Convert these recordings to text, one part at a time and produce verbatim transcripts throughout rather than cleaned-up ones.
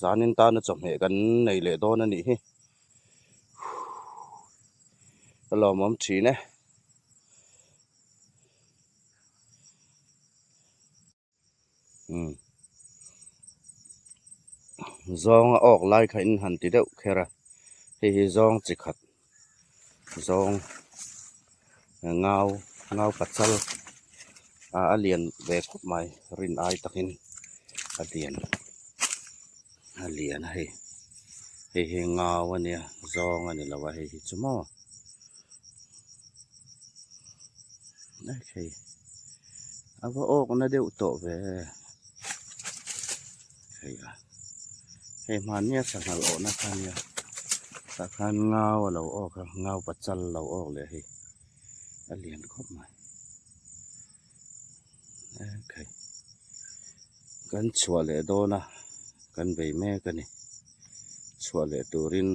Zanin tana chawhmeh kan nei leh dawn a nih hi. Ka lawmawm ṭhin e. Hmm. Zawng a awk lai kha in han ti deuh kher a. Hei hi zawng chi khat. Zawng, ngau, ngau pachal. A, a lian ve khawp mai, rin ai takin a lian. A lian a hei. Hei hi ngau a nia, zawng a ni lo a hei hi chu maw. A hei. A va awkna deuh tawh ve. Hei a. Hei hmani a sanghal awkna kha nia. Tah khan ngau a lo awk a, ngau pachal lo awk leh hei. A lian khawp mai. Ok. Kan chhuah leh dawn a, kan bei mek a nih. Chhuah leh turin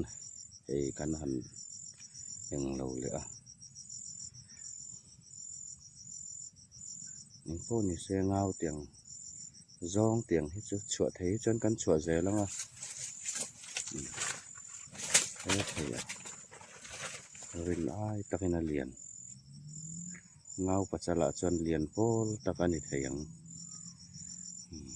hei kan han eng lo leh a. Eng pawh ni se ngau tiang, zawng tiang hi chu chhuah thei hi chuan kan chhuah zel ang a. Hmm. He thei a. Rin ai takin a lian. Ngau pachalah chuan lian pawl tak a ni thei ang. Hmm.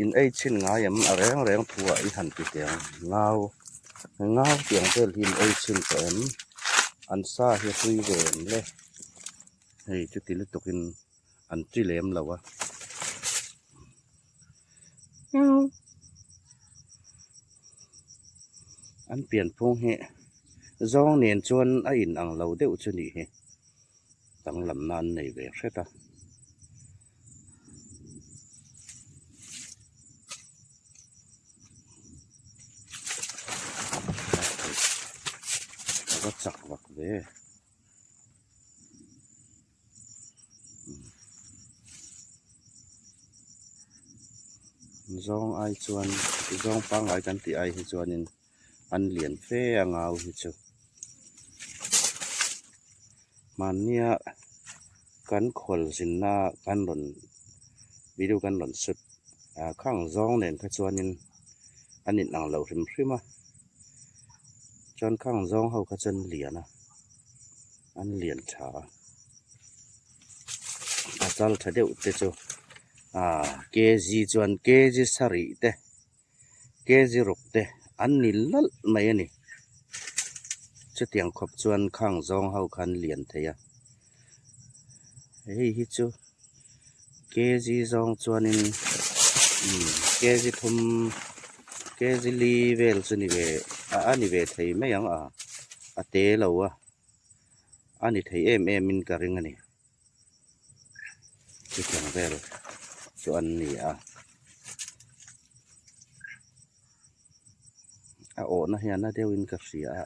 In ei chhin ngai em, a reng reng thu a i han ti teh ang. Ngau, ngau tiang vel hi in ei chhin tawh em? An sa hi a tui ve em le? Hei, chuti lutukin an ṭi lem lo a. An pianphung hi zawng nen chuan a inang lo deuh chu nih hi. Danglamna an nei ve hret a. A va chak vak ve. Zawng ai chuan, zawng pangngai kan tih ai hi chuanin an lian fe a ngau hi chu. Hmania kan khawl zinna kan rawn, video kan rawn shoot, a, khang zawng nen kha chuanin an inang lo hrim hrim a. Chuan khang zawng ho kha chuan lian a, an lian ṭha a. A chal ṭha deuh te chu, a, kg chuan kg sarih te, kg ruk te an ni lalh mai a ni. Chutiang khawp chuan khang zawng ho khan lian thei a. Hei hi chu kg zawng chuanin, um, kg thum, kg li vel chu ni ve, a, a ni ve thei mai ang a, a te lo a, a ni thei em em in ka ring a ni. Chutiang vel chu an ni a. A awhna hian a deuhin ka hria a,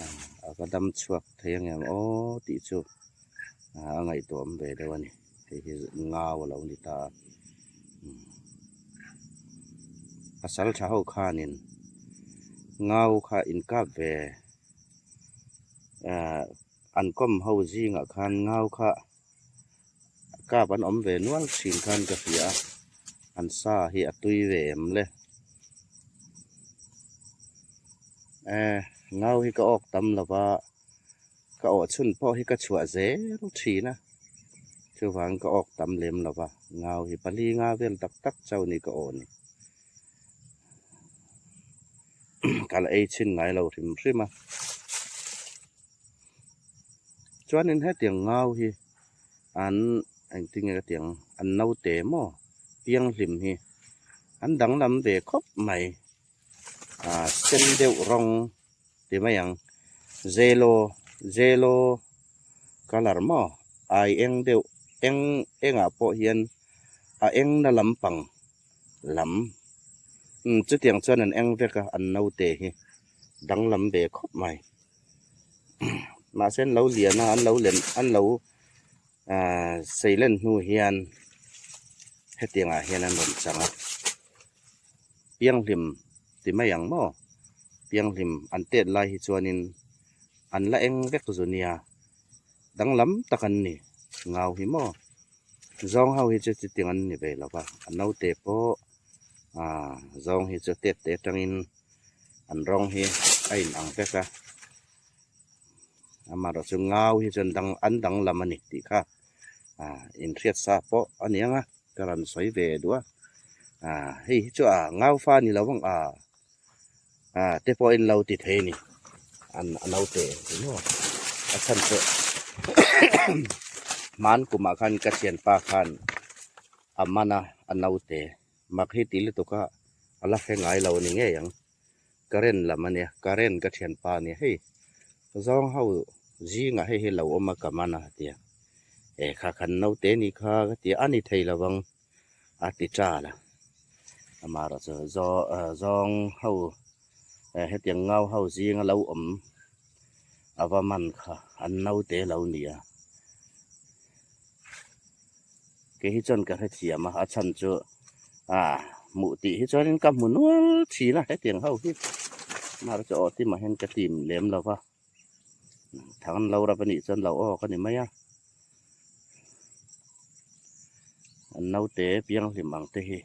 a, a va dam chhuak thei ang em aw tih chu, a, a ngaihtuah awm ve deuh a ni. Hei hi ngau a lo ni ta a. Pasal ṭha ho khanin ngau kha inkap ve, a, an kawm ho zingah khan ngau kha kap an awm ve nual ṭhin khan ka hria a, an sa hi a tui ve em le. Eh, ngau hi ka awk tam lo va, ka awh chhun pawh hi ka chhuah zel ṭhin a, chuvang ka awk tam lem lo va, ngau hi pali nga vel tak tak chau ni ka awh ni. Ka la ei chhin ngai lo hrim hrim a. Chuanin hetiang ngau hi an, engtin nge ka tiang, an naute maw, pianghlim hi an danglam ve khawp mai. A, sen deuh rawng ti mai ang, zelo, zelo colour maw, ai eng deuh, eng, engah pawh hian a engna lampang lam, um, chutiang chuan an eng vek a, an naute hi danglam ve khawp mai. Mahse, an lo lian a, an lo len, an lo, a, seilen hnu hian hetiangah hian an rawn chang a. Pianghlim ti mai ang maw? Pianghlim an tet lai hi chuanin an la eng vek zu nia. Danglam tak an ni, ngau hi maw? Zawng ho hi chu chutieng an ni ve lo va. A naute pawh, a, zawng hi chu tet te aṭangin an rawng hi a inang vek a. Amaherawhchu ngau hi chu an dang, an danglam a ni tih kha, a, inhriatsa pawh a ni ang a, ka rawn sawi ve duh a. A, hei hi chu, a, ngau fa ni lo vang, a, a, te pawh in lo ti thei ni. An, a naute, you know. A chhan chu, hman kumah khan ka ṭhianpa khan a man a, a naute. Mak hi ti lutuk a, a la hre ngai lo ni ngei ang. Ka ren lam a nia, ka ren ka ṭhianpa nia. Hei, zawng ho zinga hei hi lo awm a ka man a tia. E, kha khan naute ni kha ka tia, a ni thei lo vang a ti ṭal a. Amaherawhchu zaw-, eh, zawng ho, eh, hetiang ngau ho zinga lo awm a va man kha an naute lo ni a. Kei hi chuan ka hrethiam a, a chhan chu, a, hmuh tih hi chuanin ka hmu nual ṭhin a, hetiang ho hi. Amaherawhchu aw tima hian ka tim lem lo va. Thang an lo rap a nih chuan lo awk a ni mai a. An naute piang hlim ang te hi,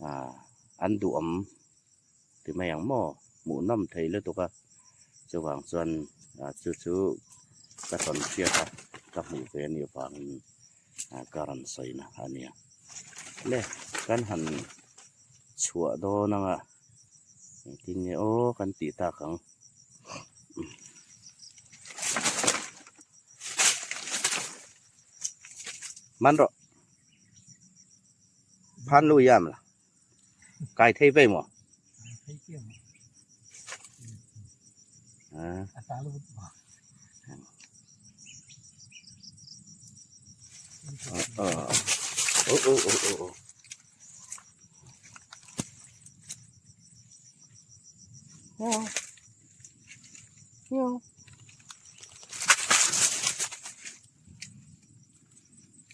a, an duh awm ti mai ang maw, hmuh nawm thei lutuk a. Chuvang chuan, a, chu chu ka sawn hriat a, ka hmuh ve a nih vangin, a, ka rawn sawina a nia. Le, kan han chhuah dawn ang a, engtin nge aw kan tih tak ang. Man rawh. Phan lu yam la. Kai thei vei maw? A. A. A, a. O, o, o, o, o. Miau. Miau.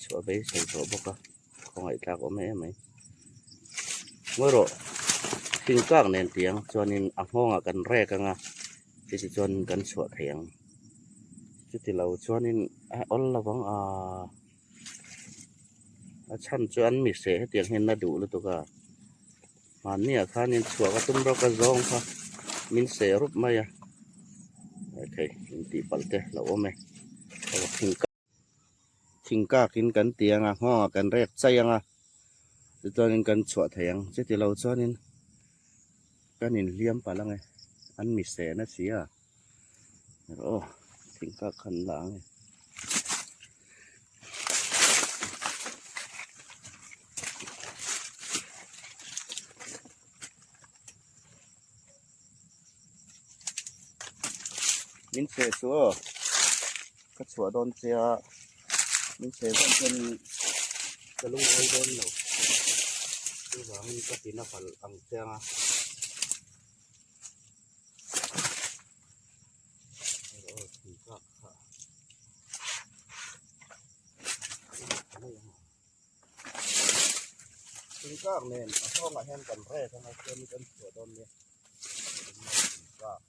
Chhuah beisei tawh bawk a, khawngaih tlak awm em mai. Ngawi rawh, thingkak nen tiang chuanin a nghawngah kan rek ang a, chutichuan kan chhuah thei ang. Chuti lo chuanin a awl lo vang a, a chhan chu an mi seh hetiang hian a duh lutuk a. Mahnia khan in chhuah ka tum rawh, ka zawng kha min seh rup mai a. Ok, intih palh te lo awm e. Aw, thingkak, thingkakin kan ti ang a, nghawngah kan rek chai ang a. Chuanin kan chhuah thei ang. Chuti lo chuanin kan inhliam palh ang e. An mi seh na si a. Aw, thingkak khan la ang e. Min seh suh aw. Ka chhuah dawn che a. Min seh dawn chuan ka lungawi dawn lo. Chuvangin ka tina palh ang che ang a. Aw, thingkak kha. Thingkak nen a nghawngah hian kan rek ang a, chuan kan chhuah dawn nia. Thingkak.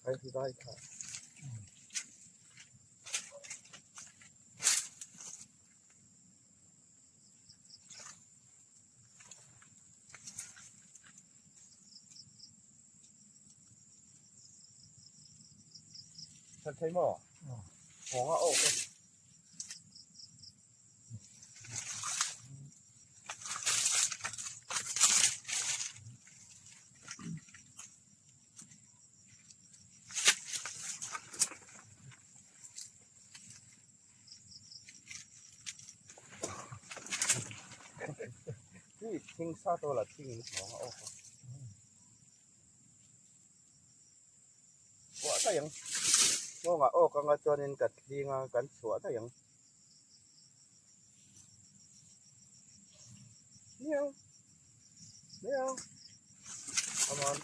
Ai, hi vai kha. Kan thei maw? Aw. Aw, aw, aw. Hi, thing sa to la thing in hmawng a awk a. Chhuah ta yang. Hmawng a awk anga chuanin ka thling a, kan chhuah ta yang. Miau. Miau. Come on.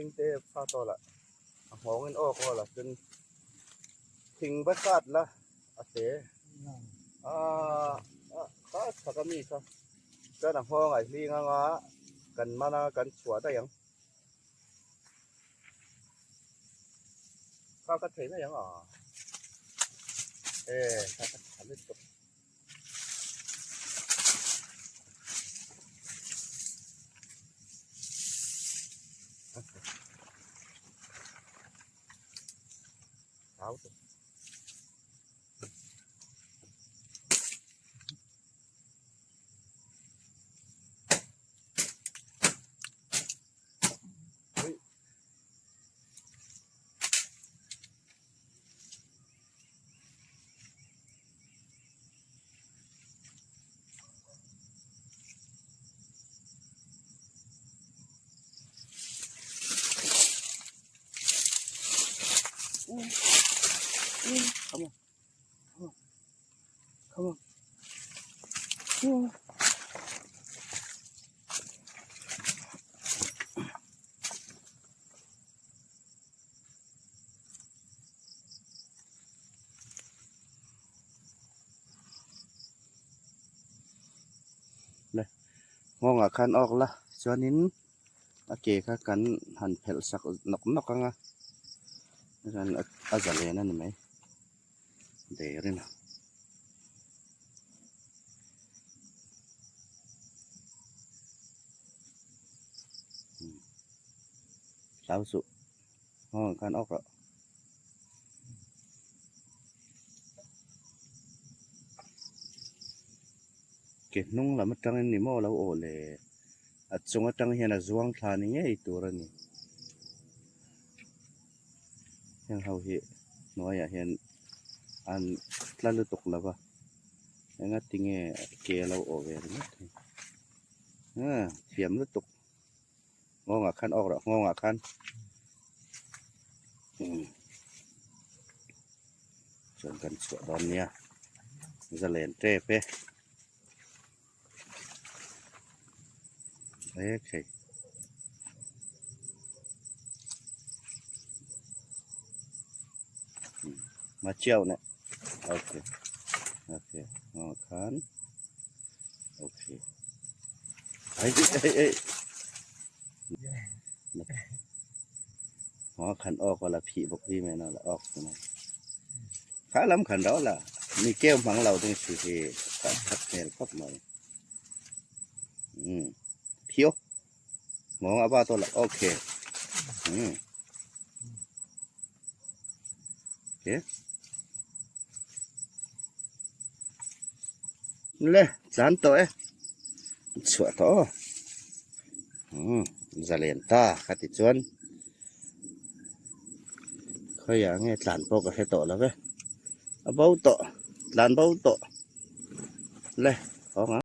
Thing te pha tawl a. A nghawng in awk awl a chun. Thing ba sat la. A te. A, a, ka sa ka mi sa. Chuan a nghawng a hling anga. Kan man a kan chhuah daih ang. Ka ka thei mai ang a. E, ka ka thei lutuk. Tau tu. Come on. Come on. Come on. Le, nghawngah khan awk la, chuanin a ke kha kan han phelh sak nawk nawk anga, a, a zalen a ni mai. Deirin a. Hlau chu. Aw, kan awk rawh. Ke hnung lam aṭangin ni maw lo aw le. A chung aṭang hian a zuang thla ni ngei tur a ni. Heng ho hi hnuaiah hian an tla lutuk lo va. Enga tinge ke lo aw ve ringawt hi. A, thiam lutuk. Nghawngah khan awk rawh, nghawngah khan. Hmm. Chuan kan chhuah dawn nia. Zalen tep e. Okay. Hmm. Ma chiau ne. Okay. Okay. Nghawngah khan. Okay. Ai, ai, ai. Nghawngah khan awk a la phih bawk hi mai na la awk tu na. Kha lam khan rawh la. Mi keu hmang lo ding si hi ka thak hmel khawp mai. Hmm. Phio. Nghawng a bat awl a. Okay. Hmm. Okay. Le, tlan tawh e. Chhuah tawh. Hmm, zalen ta, kha ti chuan. Khawiah nge tlan pawh ka hre tawh lo ve. A bo tawh, tlan bo tawh. Le, awng a.